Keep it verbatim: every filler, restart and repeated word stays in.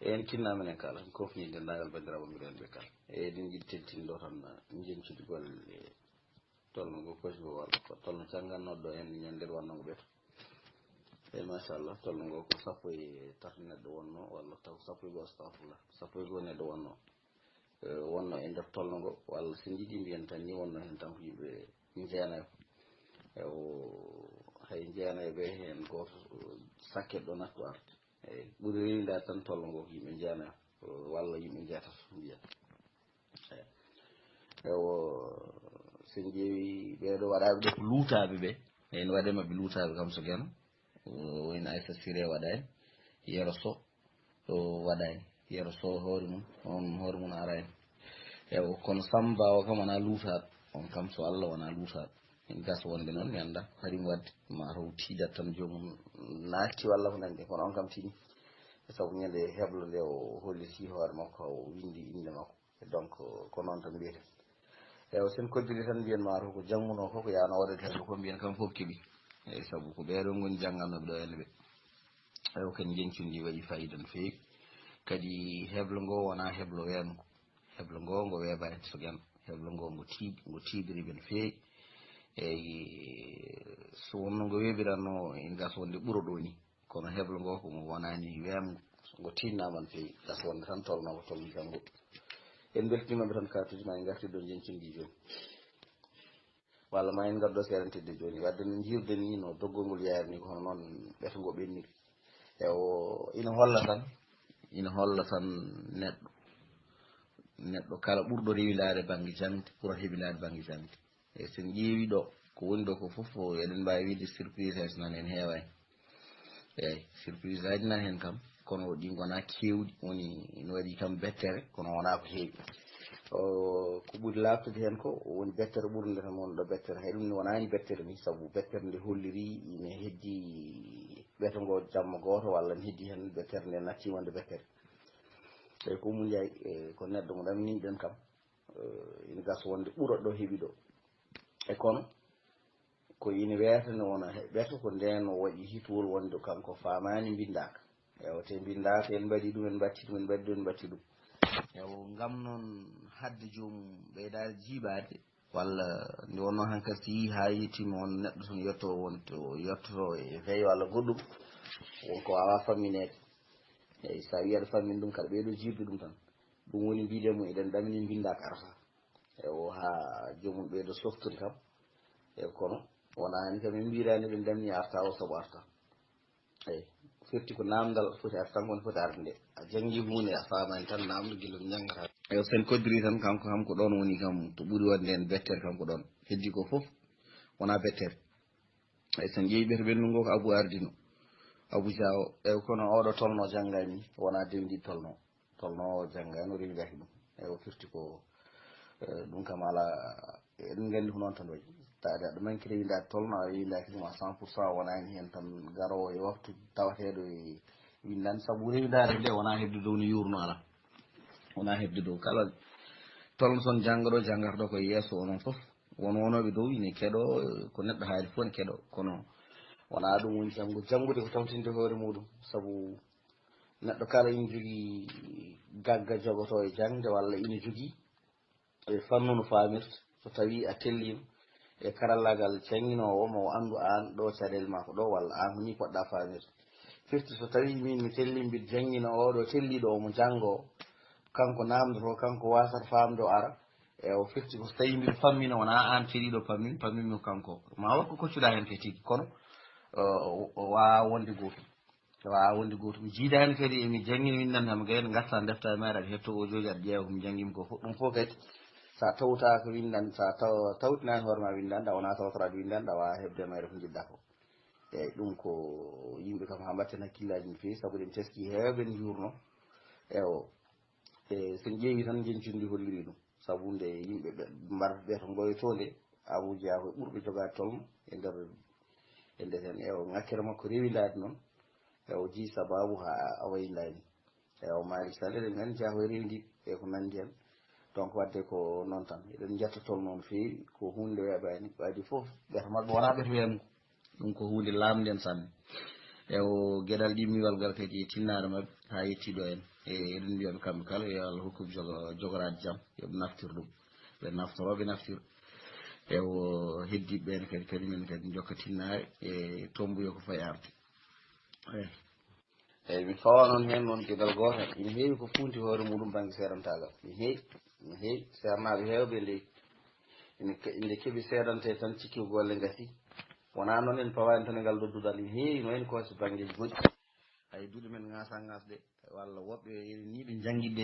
En tinna menen kala, en kofni denndaangal banndiraaɓe mbiɗo en ɓe kala. E eɗen njiɗi tentinde ɗo tan, njeñcude golle tolno ngo kosi ngo walla ko tolno canngannoɗo en ñande wonnoo ngo ɓeto. E machallah, tolno ngo ko sappo e tati neɗɗo wonnoo, walla taw sappo e goo, astafurlah, sappo e goo neɗɗo wonnoo. Eh, wonnoo e nder tolno ngo, walla so njiɗi mbiyen tan ni wonnoo heen tan ko yimɓe jeenayo. E o, hay jeenayo ɓe heen gooto, eh, sakket ɗo nattu arde. Eyi, ɓuri rewindaade tan tolno ngo ko yimɓe jeenayo, eh, walla yimɓe jeetato mbiyen. Eyi. Ewo, so en ƴeewi ɓeeɗo waɗaaɓe ɗo ko luutaaɓe ɓe, en waɗe maɓɓe luutaaɓe kam so geno, o woni Aissa Siré waɗaani, Yero Sow, o waɗaani, Yero Sow hoore mum, on hoore mum araani. Ewo, kono Samba o kam wonaa luutaaɗo, on kam so Allah wonaa luutaaɗo. En gasa wonde noon mi anndaa ko haɗi mo waɗde, ma taw tiidat tan joomum naatti walla ko nanndi, kono on kam tiini. E sabu ñande heblo nde o holliti hoore makko, o winndi innde makko. Donc, ko noon tan mbiyeten. Ewa, sen koddiri tan mbiyen ma taw ko janngunoo ko, ko yaano waɗde tan ko mbiyen kam fof keɓi. Eyi, sabu ko ɓeeɗo ngoni janngannooɓe ɗo ene ɓe. Ewa, kadi njeñcudi ndi waɗi fayida no feewi. Kadi heblo ngo wonaa heblo weeɓngo. Heblo ngo ngo weeɓaani so geno. Heblo ngo ngo tiiɗi, ngo tiiɗiri ɓe no feewi. Eyi, so wonno ngo weeɓiranno, ene gasa wonde ɓuro ɗo ni. Kono heblo ngo ko ngo wonaani weeɓngo, ngo tiinnaama no feewi. Gasa wonde tan tolno ko tolni janngo. En mbeltiniima ɓe tan kaartuuji ma en ngarti ɗo njeñcudi jooni. Walla ma en ngaddo seeɗa tedde jooni. Wadde no njirde ni no doggol ngol yaari ni ko hono noon ɓeto ngo ɓenniri. E o ina holla tan, ina holla tan neɗɗo, neɗɗo kala ɓurɗo rewindaade bannge jaŋde, ɓurata heɓindaade bannge jaŋde. E so en ƴeewi ɗo, ko woni ɗo ko fof, eɗen mbaawi wiide surprise aji nan en heewaani. Eeyi, surprise aji nan heen kam, kono ɗi ngonaa keewɗi, woni no waɗi kam bettere, kono wonaa ko heewi. O, ko ɓuri laaɓtude heen ko, woni bettere ɓurnde tan wonɗo bettere. Hay ɗum ne wonaa ni bettere ni, sabu bettere nde holliri ine heddi ɓeto ngo jamma gooto, walla ne heddi heen bettere nde natti wonde bettere. Eeyi, ko Oumou Ndiaye, e, ko neɗɗo mo ɗaminiɗen kam, e, ina gasa wonde ɓura ɗo heɓi ɗo. E kono, ko ina weeta ne wona he ɓeto ko ndeen o waɗi hitowol wonde kanko faamaani mbinndaaka. Ewa, te mbinndaaka en mbaɗi ɗum, en mbatti ɗum, en mbaɗi ɗum, en mbatti ɗum. Ewa, ngam noon haɗde joomum ɓeydaade jiiɓaade, walla nde wonnoo hankadi si yii haa yettiima on neɗɗo tan yetto won to yettoto e veille walla goɗɗum, won ko waawaa fammineede. Eyi, so a wii aɗa fammini ɗum, kaɗa ɓeydo jiiɓde ɗum tan. Ɗum woni mbiɗen mo eɗen ɗamini mbinndaaka arata. E o haa joomum ɓeydo softude kam. E kono wonaa ni kam en mbiiraani ɓe ndamni arta o sabu arta. Eyi, firti ko naamndal foti arta tan, kono foti arde nde. A janngi huunde, a faamaani tan naamndu gila ɗum njanngataa. Eyi, so en koddiri tan, kanko kam ko ɗoon woni kam to ɓuri waɗde en bettere kam ko ɗoon. Heddi ko fof wonaa bettere. Eyi, so en ƴeewi ɓeto ɓennugo ko Abu ardino. Abu Jaawo, eyi, kono oɗo tolno janngaani, wonaa dewndi tolno. Tolno janngaani, o rewindaaki ɗum. Eyi, o firti ko, eh, ɗum kam alaa, eɗen nganndi ko noon tan wayi. Taade aɗa manki rewindaade tolno, a rewindaaki ɗum à cent pour cent, wonaani heen tan garoowo e waktu tawateeɗo e winndande, sabu rewindaade nde wonaa heɓde dow no yuurno alaa. Wonaa heɓde dow kala tolno toon janngoɗo, janngarɗo ko yeeso onon fof. Won wonooɓe dow ine keɗoo, ko neɗɗo haali fof ne keɗoo, kono wonaa ɗum woni janngu-, janngude ko tawtinde hoore muuɗum, sabu neɗɗo kala ina jogii gagga jogotoo e jaŋde walla ina jogii e fannu no faamirta. So tawii a telliima e karallaagal jannginoowo, mo anndu aan ɗo caɗeele maa ko ɗo, walla aan ko nii poɗɗaa faamirde. Firti so tawii miin mi tellii mbiɗo janngina oo ɗo telliiɗo o mo janngoo, kanko naamndotoo, kanko waasata faamde o ara, e o firti ko so tawii mbiɗo fammina, wonaa aan ceniiɗo pammin, pamminmi ko kanko. Ma wakko koccuɗaa heen kay tigi, kono, o, o, o waawaa wonde gootum. O waawaa wonde gootum. Mi jiidaani kadi emi janngina winndannde am gay, ngarta ndefta e mayre, aɗa hettoo audio ji, aɗa ƴeewa ko mi janngiimi ko fof. Ɗum fof kadi, so a tawtaaka winndannde, so a taw-, tawtinaani hoore maa winndannde, a wonaa tawtoraaɗo winndannde, a waawaa heɓde e mayre ko njiɗ-ɗaa ko. Eeyi, ɗum ko yimɓe kam haa mbaɗten hakkillaaji no feewi, sabu eɗen teskii heewɓe ene njuurnoo. Ewo, e, so en ƴeewii tan, njeñcudi ndi holliri ɗum. Sabu nde yimɓe ɓe mbar-, ɓe to ngoytoo nde, Abu Jaaho e ɓurɓe jogaade tolno e nder, e nder heen. Ewo, ŋakkere makko rewindaade noon, ewo, jii sabaabu haa o wayindaani. Ewo, Malick Sall, eɗen nganndi Jaaho e rewndi e ko nanndi heen. Donc, waɗde ko noon tan. Eɗen njetta tolno no feewi, ko huunde weeɓaani, waɗi fof, ɓeto maɓɓe wonaa ɓeto weeɓngo. Ɗum ko huunde laamnde en sanne. Ewo, geɗal ɗimmiwal ngal kadi e tinnaare maɓɓe haa yetti ɗo en. E eɗen mbiya ɓe kamɓe kala, yo Allah hokku ɓe jogo-, jogoraade jam, yo ɓe naftir ɗum. Ɓe naftoro, ɓe naftir. Ewo, heddiiɓe ɓeen kadi, kadi men kadi njokka tinnaare e tombuyo ko fayi arde. Eyi. Eyi, mi fawa noon heen noon geɗal gootal. Ina heewi ko fuunti hoore muɗum bannge seedantaagal. Ina heewi, ina heewi. Seernaaɓe heewɓe nde, ina ke-, nde keɓi seedante tan cikki ko golle ngasi. Wonaa noon en pawaani tan e ngal ɗo duɗal. Ina heewi no en koosi banngeeji goɗɗi. Hay duɗe men ŋaasa ŋaasde, walla woɓɓe ni ɓe njanngiɗde